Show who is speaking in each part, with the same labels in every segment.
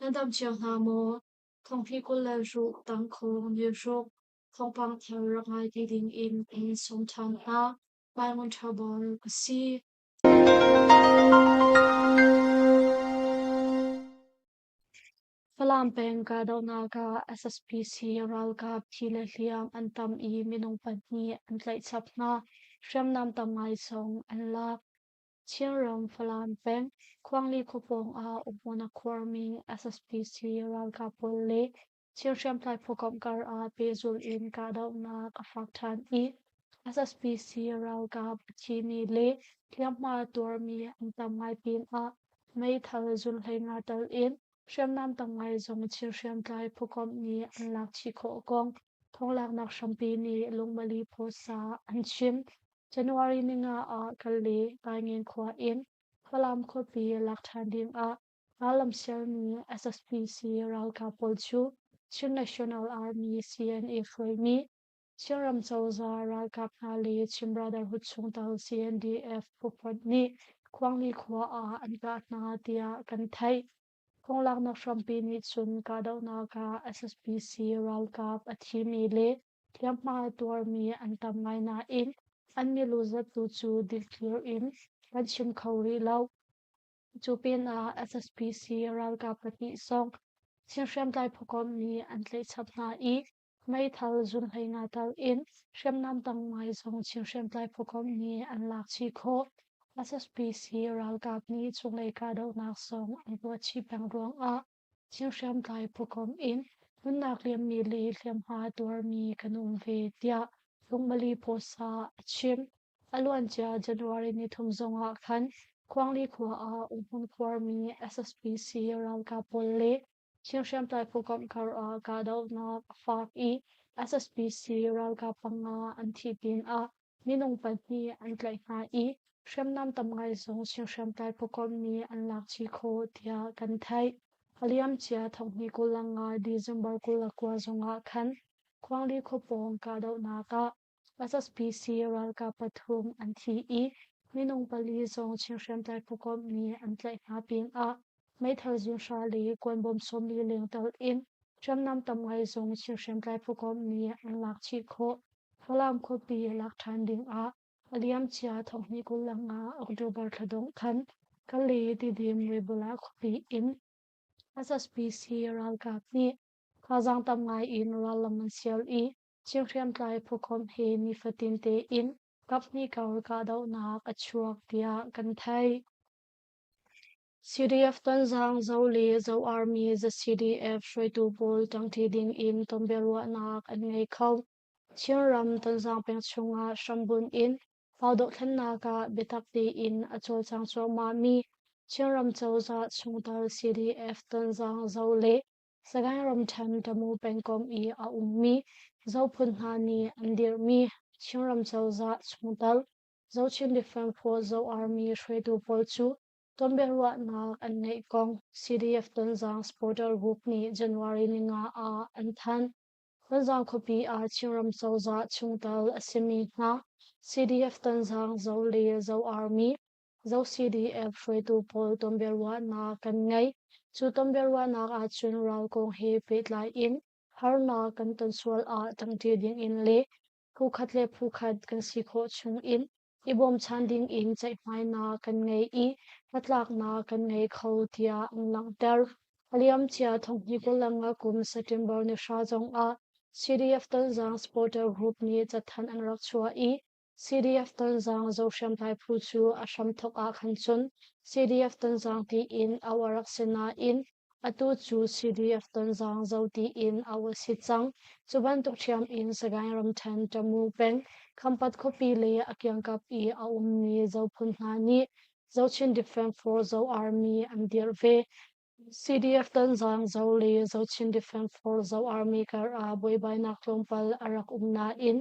Speaker 1: Nan dam cio hna maw? Thongpi 20 le ruk tangkhawng niruk thawngpang thar rak ngai ti ding in kan sawm ṭhan hna. Mai Ngun Ṭha Bor ka si. Falam peng kahdohnak ah SSPC ralkap thi le hliam an tam i minung pahnih an tlaih chap hna. Hriamnam tam ngai zong an lak. Chinram Falam peng Khuangli khua pawng ah umhmun a khuarmi SSPC ralkap pawl le Chin hriamtlai phukomh kar ah pehzulh in kahdohnak a fak ṭhan i SSPC ralkap a thimi le hliamhma tuarmi an tam ngai pinah meithal zunhlei nga tal in hriamnam tam ngai zong Chin hriamtlai phukomh nih an lak chih khawh kong thawnglaknak hrampi nih Lungmali Pawsa an chim. January ninga ah Kale Taingen khua in Falam khuapi lak ṭhan ding ah rallam sialmi SSPC ralkap pawl cu Chin National Army CNA hruaimi Chinram cozah ralkap hna le Chin Brotherhood chungtel CNDF phufonh nih Khuangli khua ah an kah hna tiah kan theih. Thonglaknak hrampi nih cun kahdohnak ah SSPC ralkap a thimi le hliamhma a tuarmi an tam ngai nain an milu zat tu cu dikthlir in kan chim kho rih lo. Cu pinah SSPC ralkap pahnih zong Chin hriamtlai phukomh nih an tlaih chap hna i meithal zunhlei nga tal in hriamnam tam ngai zong Chin hriamtlai phukomh nih an lak chih khawh. SSPC ralkap nih cunglei kahdohnak zong an tuah chih peng ruangah Chin hriamtlai phukomh in nunnak liammi le hliamhma tuarmi kan um ve tiah Lungmali Pawsa a chim. A luancia January nithum zongah khan Khuangli khua ah umhmun khuarmi SSPC ralkap pawl le Chin hriamtlai phukomh kar ah kahdohnak a fak i SSPC ralkap panga an thih pinah minung pahnih an tlaih hna i hriamnam tam ngai zong Chin hriamtlai phukomh nih an lak chih khawh tiah kan theih. A liamcia thonghnih 25 December 29 zongah khan Khuangli khuapawng kahdohnak ah SSPC ralkap pathum an thi i minung pali zong Chin hriamtlai phukomh nih an tlaih hna pinah meithal zunhra le kuanbawm 40 leng tal in hriamnam tam ngai zong Chin hriamtlai phukomh nih an lak chih khawh. Falam khuapi lak ṭhan dingah a liamcia thonghnih 25 October thla dongh khan Kale Tidim Weibula khuapi in SSPC ralkap nih thazaang tam ngai in rallam an sial i Chin hriamtlai phukomh he nifatin tein kaphnih kar kahdohnak a chuak tiah kan theih. CDF Tonzang Zo le Zo Army ZCDF hruaitu pawl ṭangṭi ding in tonbiaruahnak an ngei kho. Chinram Tonzang peng chungah hrambunh in pau dohthlennak ah biatak tein a cawlcang cuahmahmi Chinram cozah chungtel CDF Tonzang Zo le Sagaing ramṭhen Tamu pengkomh i a ummi Zophun hna nih an dirhmi Chinram cozah chungtel Zochin Defence Force Zo Army hruaitu pawl cu tonbiaruahnak an ngeih kong CDF Tonzang Supporter Group nih January ninga ah an thanh. Tonzang khuapi ah Chinram cozah chungtel a simi hna CDF Tonzang Zo le Zo Army Zo CDF hruaitu pawl tonbiaruahnak kan ngei. Cu tonbiaruahnak ahcun ral kong he pehtlai in harnak kan ton sual ah ṭangṭi dingin le phukhat le phukhat kan si khawh chungin i bawmchan dingin ceihmainak kan ngei i hnatlaknak kan ngei kho tiah an langhter. A liamcia thonghnih 25 kum September ni hra zongah CDF Tonzang Supporter Group nih cathanh an rak chuah i CDF Tonzang Zo hriamtlai phu cu a hramthawk ah khan cun CDF Tonzang tiin auh a rak si nain atu cu CDF Tonzang Zo tiin auh a si cang. Cu bantuk ṭhiam in Sagaing ramṭhen Tamu peng Khampat khuapi le a kiangkap i a ummi Zophun hna nih Zochin Defense Force Zo Army an dirh ve. CDF Tonzang Zo le Zochin Defense Force Zo Army kar ah buaibainak tlawmpal a rak um nain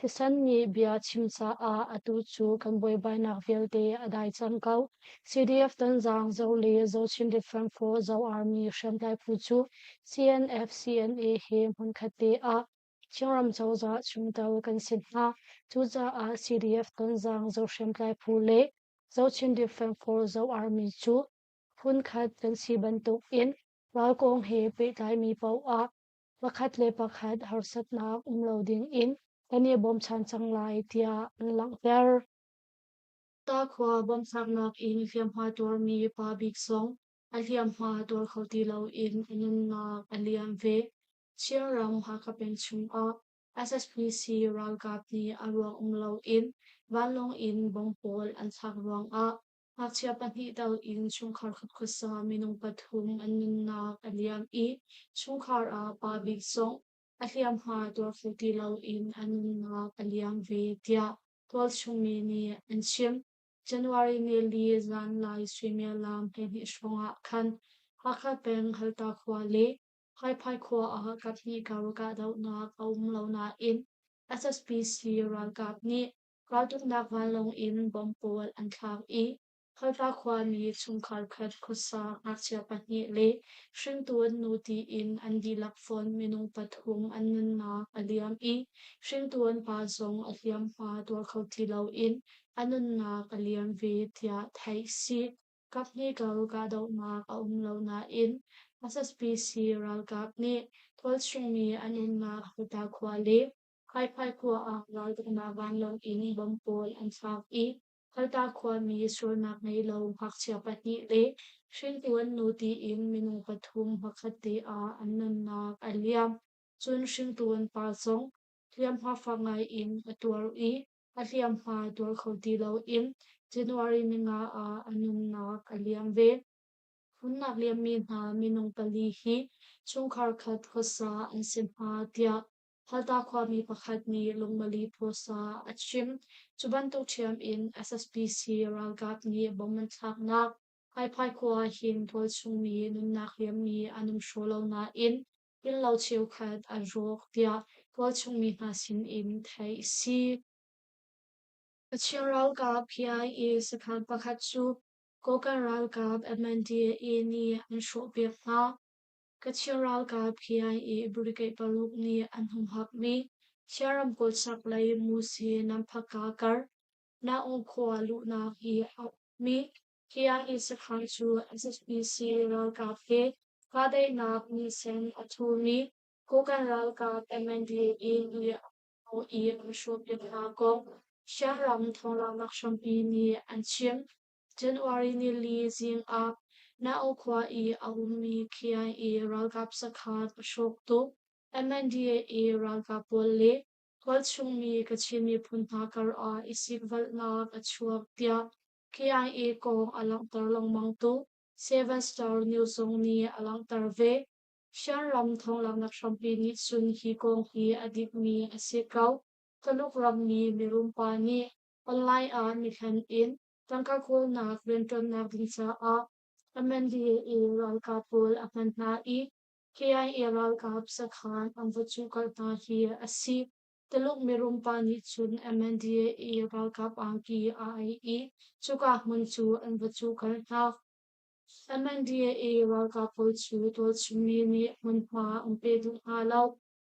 Speaker 1: thisen nih bia chim caah atu cu kan buaibainak vialte a dai cang ko. CDF Tonzang Zo le Zochin Defense Force Zo Army hriamtlai phu cu CNF CNA he hmunkhat te ah Chinram cozah chungtel kan si hna. Cucaah CDF Tonzang Zo hriamtlai phu le Zochin Defense Force Zo Army cu Phunkhat kan si bantukin. Ral kong he pehtlaimi paoh ah pakhat le pakhat harsatnak um lo ding in kan i bawmchan cang lai tiah an langhter. Tahkhua bawmhchaknak in hliamhma tuarmi pa bik zong a hliamhma tuar kho ti loin a nunnak a liam ve. Chinram Hakha peng chungah SSPC ralkap nih a ruang um loin vanlawng in bomb pawl an thlak ruangah ngakchia pahnih tal in chungkhar khat khuasa minung pathum an nunnak a liam i chungkhar ah pa bik zong a hliamhma tuar kho ti loin a nunnak a liam ve tiah tualchung mi nih an chim. January nili zanlai suimilam 12 hrawng ah khan Hakha peng Halta khua le Haiphai khua ah kaphnih kar kahdohnak a um lo nain SSPC ralkap nih raltuknak vanlawng in bomb pawl an thlak i Halta khuami chungkhar khat khuasa ngakchia pahnih le hringtu an nu tiin an dihlak fonh minung pathum an nunnak a liam i hringtu an pa zong a hliamhma tuar kho ti loin a nunnak a liam ve tiah theih si. Kaphnih kar kahdohnak a um lo nain SSPC ralkap nih tualchungmi an umnak Halta khua le Haiphai khua ah raltuknak vanlawng in bomb pawl an thlak i Halta khuami sualnak ngei lo ngakchia pahnih le hringtu an nu tiin minung pathum hmakhat te ah an nunnak a liam. Cun hringtu an pa zong hliamhma fak ngai in a tuar i a hliamhma tuar kho ti loin January ninga ah a nunnak a liam ve. Nunnak liammi hna minung pali hi chungkhar khat khuasa an si hna tiah Halta khuami pakhat nih lungmali phuasa a chim. Cu bantuk ṭhiam in SSPC ralkap nih bomb an thlaknak Haiphai khua ah hin tualchungmi nunnak liammi an um hraw lo nain innlo cheukhat an rawk tiah tualchungmi hna sinin theih a si. Kachin ralkap KIA sakhan pakhat cu Kokang ralkap MNDAA nih an hrawhpiak hna. Kachin ralkap KIA brigade paruk nih an humhakmi Chia ramkulh chaklei Musi Namphaka kar Naung khua luhnak i a ummi KIA sakhan cu SSPC ralkap he kahdaihnak nisen a thumi Kokang ralkap MNDAA nih an i an hrawhpiak hna kong Shan ram thawnglaknak hrampi nih an chim. January nili zing ah Nao khua i a ummi KIA ralkap sakhan a hrawktu MNDAA ralkap pawl le tualchungmi Kachin miphun hna kar ah i sikvalhnak a chuak tiah KIA kong a langhter lengmangtu Seven Star News zong nih a langhter ve. Shan ram thawnglaknak hrampi nih cun hi kong hi a dikmi a si ko. Tuluk rammi mirum pa nih online ah mihlen in tangka kawlnak rianṭuannak ding caah MNDAA ralkap pawl a hman hna i KIA ralkap sakhan an va cuhkalh hna hi a si. Tuluk mirum pa nih cun MNDAA ralkap angki aa aih i cuka hmun cu an va cuhkalh hna. MNDAA ralkap pawl cu tualchungmi nih hmunhma an pe duh hna lo.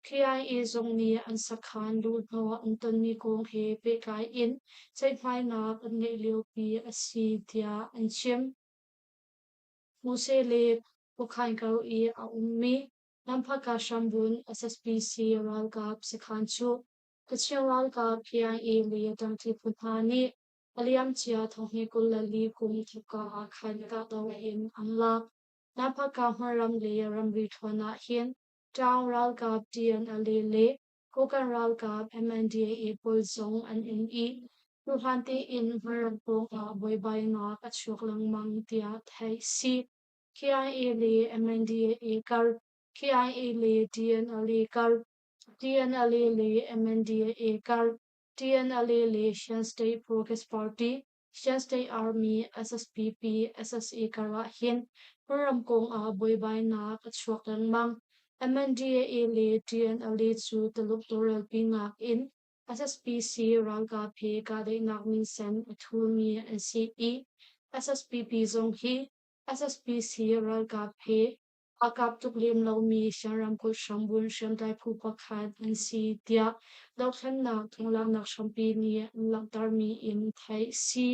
Speaker 1: KIA zong nih an sakhan luhhnawh an tonmi kong he pehtlai in ceihmainak an ngeih liopi a si tiah an chim. Muse le Khuakhan kar i a ummi Lamphaka hrambunh SSPC ralkap sakhan cu Kachin ralkap KIA le ṭangṭi phu hna nih a liamcia thonghnih 24 kum thawkka ah khan kahdoh in an lak. Lamphaka hmunram le ramri ṭhawn ah hin Ṭaung ralkap TNLA le Kokang ralkap MNDAA pawl zong an um i tuuhlan tein hmaram pawngah buaibainak a chuak lengmang tiah theih si. KIA le MNDAA kar, KIA le TNLA kar, TNLA le MNDAA kar, TNLA le Shan State Progress Party, Shan State Army, SSPP, SSA karah hin hmunram kongah buaibainak a chuak lengmang. MNDAA le TNLA cu Tuluk tawlrelpi nakin SSPC ralkap he kahdaihnak minsen a thumi an si i SSPP zong hi SSPC ralkap he Aa kap tuk lem lomi Shan ramkulh hrambunh hriamtlai phu pakhat an si tiah dothlennak thonglaknak hrampi nih an langhtermi in theih a si.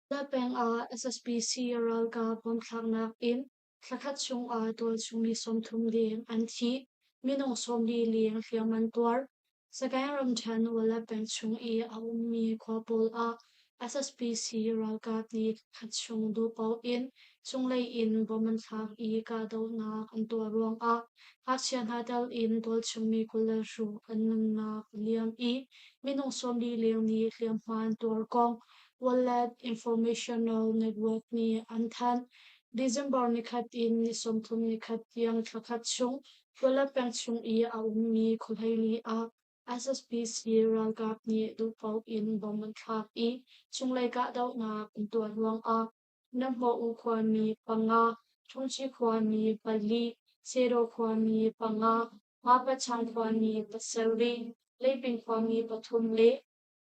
Speaker 1: Peng ah SSPC ralkap bomthlaknak in. Thlakhat chungah tualchung mi 30 leng an thi, minung 40 leng hliam an tuar. Sagaing ramṭhen Wala peng chung i a ummi khua pawl ah SSPC ralkap nih thlakhat chung duhpaoh in cunglei in bom an thlak i kahdohnak an tuah ruangah ngakchia hna tel in tualchung mi 26 an nunnak a liam i minung 40 leng nih hliamhma an tuar kong Wallet Informational Network nih an thanh. December nikhat in ni 31 tiang thlakhat chung Wallet peng chung i a ummi khuahleili ah SSPC ralkap nih duhpaoh in bom an thlak i chunglei kahdohnak an tuah ruangah Namhawh-u khuami panga, Ṭhungchi khuami pali, Sedaw khuami panga, Mapachang khuami pasarih, Leiping khuami pathum le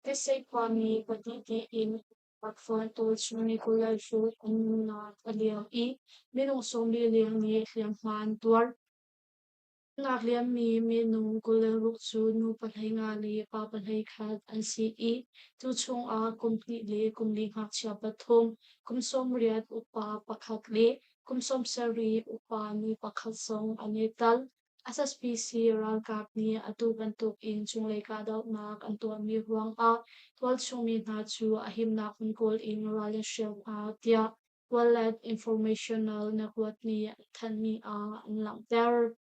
Speaker 1: Tisei khuami pahnih tiin Pakfuantu chungmi 26 an nunnak a liam i minung 40 leng nih hliamhma an tuar. Nunnak liammi minung 26 cu nu 15 le pa 11 an si i cu chungah kum hnih le kum li ngakchia pathum, kum 80 upa pakhat le kum 70 upa nu pakhat zong an i tel. SSPC ralkap nih atu bantukin cunglei kahdohnak an tuahmi ruangah tualchungmi hna cu a himnak hmun kawl in ral an hrial hna, tiah Wallet Informational Network nih an thanhmi ah an langhter.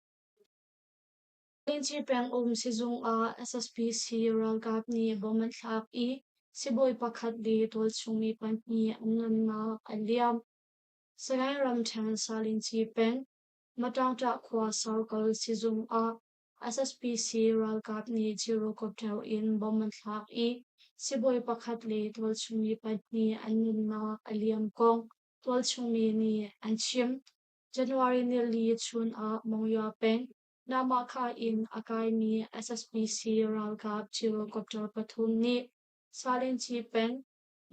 Speaker 1: Lingci pengum sizung ah SSPC ralkap nih bom an thlak i sibawi pakhat le tualchungmi pahnih an nunnak a liam. Sagaing ramṭhen Salingci peng Matangṭah khua Sarkal sizung ah SSPC ralkap nih helicopter in bom an thlak i sibawi pakhat le tualchungmi pahnih an nunnak a liam kong tualchungmi nih an chim. January nili chun ah Monywa peng Namahkha in a kaimi SSPC ralkap helicopter pathum nih Salinci peng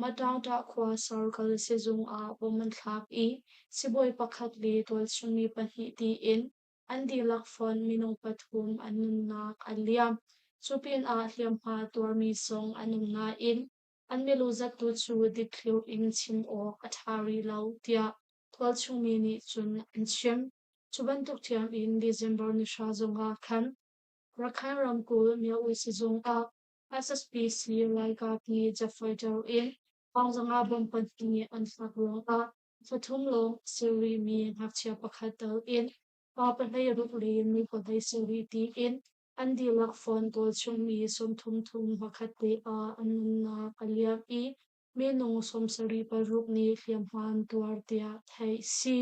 Speaker 1: Matangṭah khua Sarkal sizung ah bom an thlak i sibawi pakhat le tualchungmi pahnih tiin An dihlak fonh minung pathum an nunnak a liam. Cu pinah hliamhma tuarmi zong an um nain an milu zattu cu dikthliur in chim awk a ṭha rih lo tiah tualchungmi nih cun an chim. Cu bantuk ṭhiam in December ni hra zongah khan Rakhine ramkulh Myaung sizung ah SSPC ralkap nih jet fighter in thawngzanga bomb pahnih an thlak ruangah Fathum lawng a si rihmi ngakchia pakhat tal in pa 16 le nu 17 tiin an dihlak phone tualchungmi 33 hmakhat te ah an nunnak a liam i minung 76 nih hliamhma an tuar tiah theih si.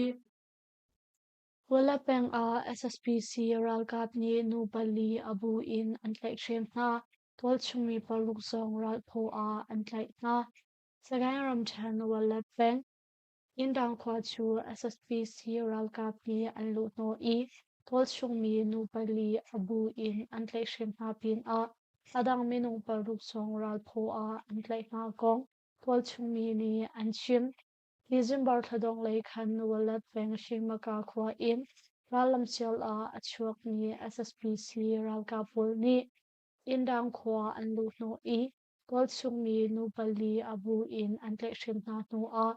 Speaker 1: Wala peng ah SSPC ralkap nih nu pali a bu in an tlaihhrem hna. Tualchungmi paruk zong ralphaw ah an tlaih hna. Sagaing ramṭhen Wallet peng Indaung khua cu SSPC ralkap nih an luhhnawh i tualchungmi nu pali a bu in an tlaihhrem hna pinah a dang minung paruk zong ralphaw ah an tlaih hna kong tualchungmi nih an chim. December thla dongh lei khan Wallet peng Shingmaka khua in rallamsial ah a chuakmi SSPC ralkap pawl nih Indaung khua an luhhnawh i Tualchungmi nu pali a bu in an tlaihhrem hna hnuah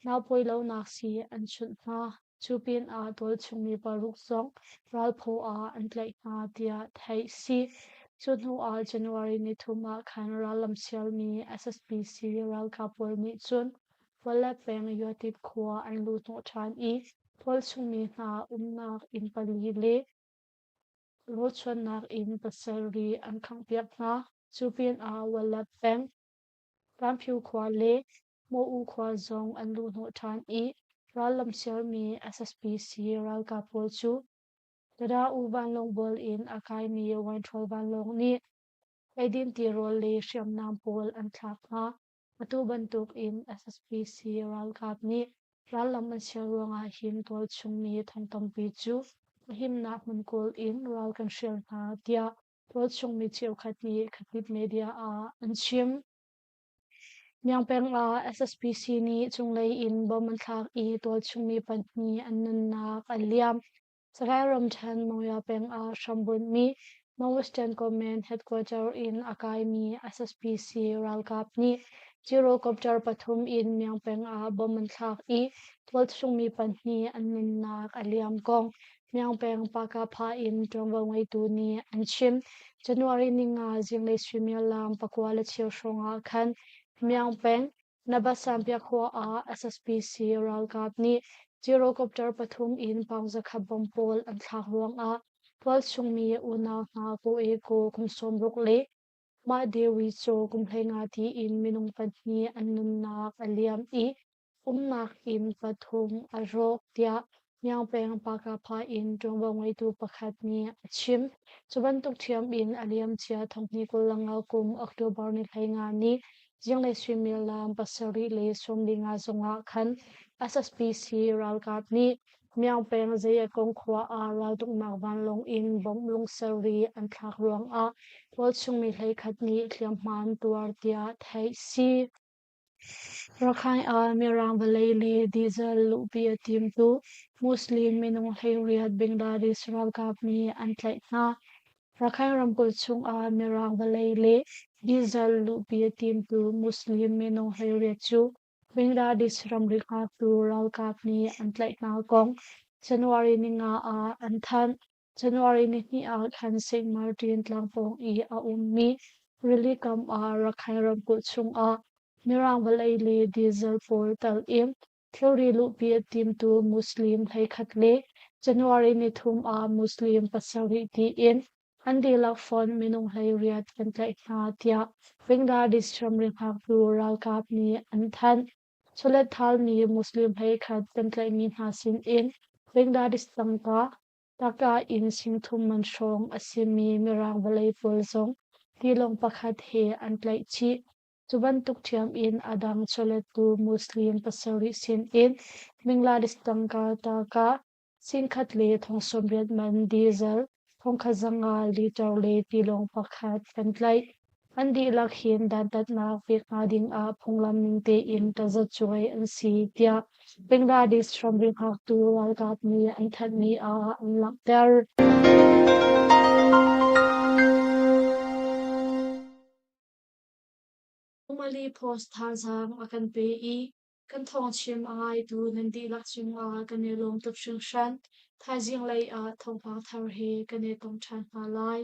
Speaker 1: naupawi lonak sii an chunh hna. Cu pinah tualchungmi paruk zong ralphaw ah an tlaih hna tiah theih si. Cu hnuah January nithum ah khan rallam sialmi SSPC ralkap pawl nih cun Wallet peng Yuatip khua an luhhnawh ṭhan i tualchungmi hna umnak inn pali le Rawlchuannak inn pasarih an khanghpiak hna. Cu pinah Wallat peng, Ramphiu khua le Maw-u khua zong an luhhnawh ṭhan i rallam sialmi SSPC ralkap pawl cu Tada-u vanlawng bual in a kaimi Wainṭhawl vanlawng nih eidin tirawl le hriamnam pawl an thlak hna. Atu bantuk in SSPC ralkap nih rallam an sial ruangah hin tualchung mi thong tampi cu a himnak hmun kawl in ral kan hrial hna tiah tualchung mi cheukhat nih Khatib media ah an chim. Myaung peng ah SSPC nih cunglei in bom an thlak i tualchung mi pahnih an nunnak a liam. Sagaing ramṭhen Monywa peng ah hrambunhmi Northwestern Command Headquarter in a kaimi SSPC ralkap nih Gyrocopter pathum in Myaung peng ah bomb an thlak i tualchung mi pahnih an nunnak a liam kong Myaung peng Pakapha in ṭuanvo ngeitu nih an chim. January ninga zinglei suimilam 9:15 hrawng ah khan Myaung peng Nabasampia khua ah SSPC ralkap nih gyrocopter pathum in paung zakhat bomb pawl an thlak ruangah tualchung mi unau hna Ko E Ko kum 60 le Mah Dewi cu kum 15 tiin minung pahnih an nunnak a liam i umnak inn pathum a rawk tiah Myaung Pakapha in ṭuanvo ngeitu pakhat nih a chim. Cu bantuk ṭhiam in a liamcia thonghnih 25 kum October ni 15 ni zinglei suimilam 7:45 zongah khan SSPC ralkap nih Myaung peng Zayakong khua ah raltuknak vanlawng in bomb lungsari an thlak ruangah tualchung mi 11 nih hliamhma an tuar tiah theih si. Rakhine ah Mirang vawlei le diesel luhpi a timtu Muslim minung 18 Bangladesh ralkap nih an tlaih hna. Rakhine ramkulh chungah Mirang vawlei le diesel luhpi a timtu Muslim minung 18 cu Bangladesh ramri hngaktu ralkap nih an tlaih hna kong January ninga ah an thanh. January nihnih ah khan St. Martin tlangpawng i a ummi rili kam ah Rakhine ramkulh chungah Mirang vawlei le diesel pawl tal in thilri luhpi a timtu Muslim 11 le January nithum ah Muslim pasarih tiin an dihlak fonh minung 18 kan tlaih hna tiah Bangladesh ramri hngaktu ralkap nih an thanh. Chawletthalmi Muslim 11 kan tlaihmi hna sinin Bangladesh tangka Taka in 3000 man hrawng a simi Mirang vawlei pawl zong tilawng pakhat he an tlaih chih. Cu bantuk ṭhiam in a dang chawlettu Muslim pasarih sinin Bangladesh tangka taka 10,000 le 80,000 man diesel 1500 liter le tilawng pakhat kan tlaih. An dihlak hin dantatnak pek hna dingah phunglam ning tein tazacuai an si tiah Bangladesh ramri hngaktu ralkap nih an thanhmi ah an langhter. Umali Post thazaang a kan pe i kan thawngchim a ngaitu nan dihlak cungah kan i lawm tuk hringhran. Thaizing lei ah thawngpang thar he kan i tong ṭhan hna lai.